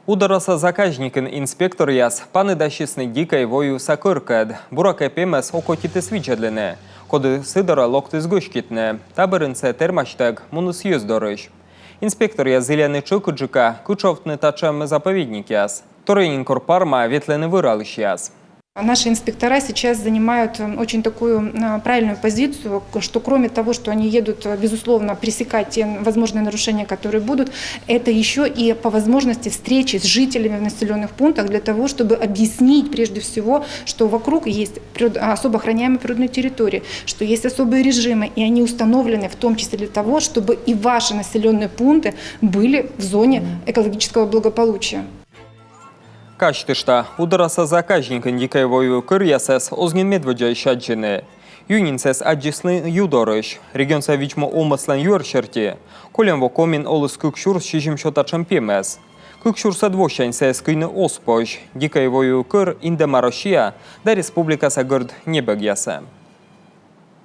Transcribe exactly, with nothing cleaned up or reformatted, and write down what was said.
Удораса заказникын инспекторъяс паныдасисны Дикӧй Войвывса кӧркӧд. Буракӧ, пемӧс окотитіс видзӧдлыны, коді сы дорӧ локтіс гӧститны. Та бӧрын сійӧ тэрмасьтӧг муніс йӧз дорысь. Инспекторъяс зільӧны тшӧкыдджыка кытшовтны татшӧм заповедникъяс. Торйӧн нин кор парма ветлӧны вӧралысьяс. Наши инспектора сейчас занимают э, очень такую э, правильную позицию, к- что кроме того, что они едут, э, безусловно, пресекать те возможные нарушения, которые будут, это еще и по возможности встречи с жителями в населенных пунктах для того, чтобы объяснить прежде всего, что вокруг есть природ- особо охраняемые природные территории, что есть особые режимы, и они установлены в том числе для того, чтобы и ваши населенные пункты были в зоне экологического благополучия. Казьтышта, Удораса заказникын Дикӧй Войвыв кӧръясӧс оз нин медводдзаысь аддзыны. Ю нин сійӧс аддзисны ю дорысь. Регионса видз-му овмӧслӧн юӧр серти, кольӧм во Комиын оліс кык сюрс сизимсё татшӧм пемӧс. Кык сюрсӧд восянь сійӧс кыйны оз позь. Дикӧй Войвыв кӧр индӧма Россия да республикаса гӧрд небӧгъясӧ.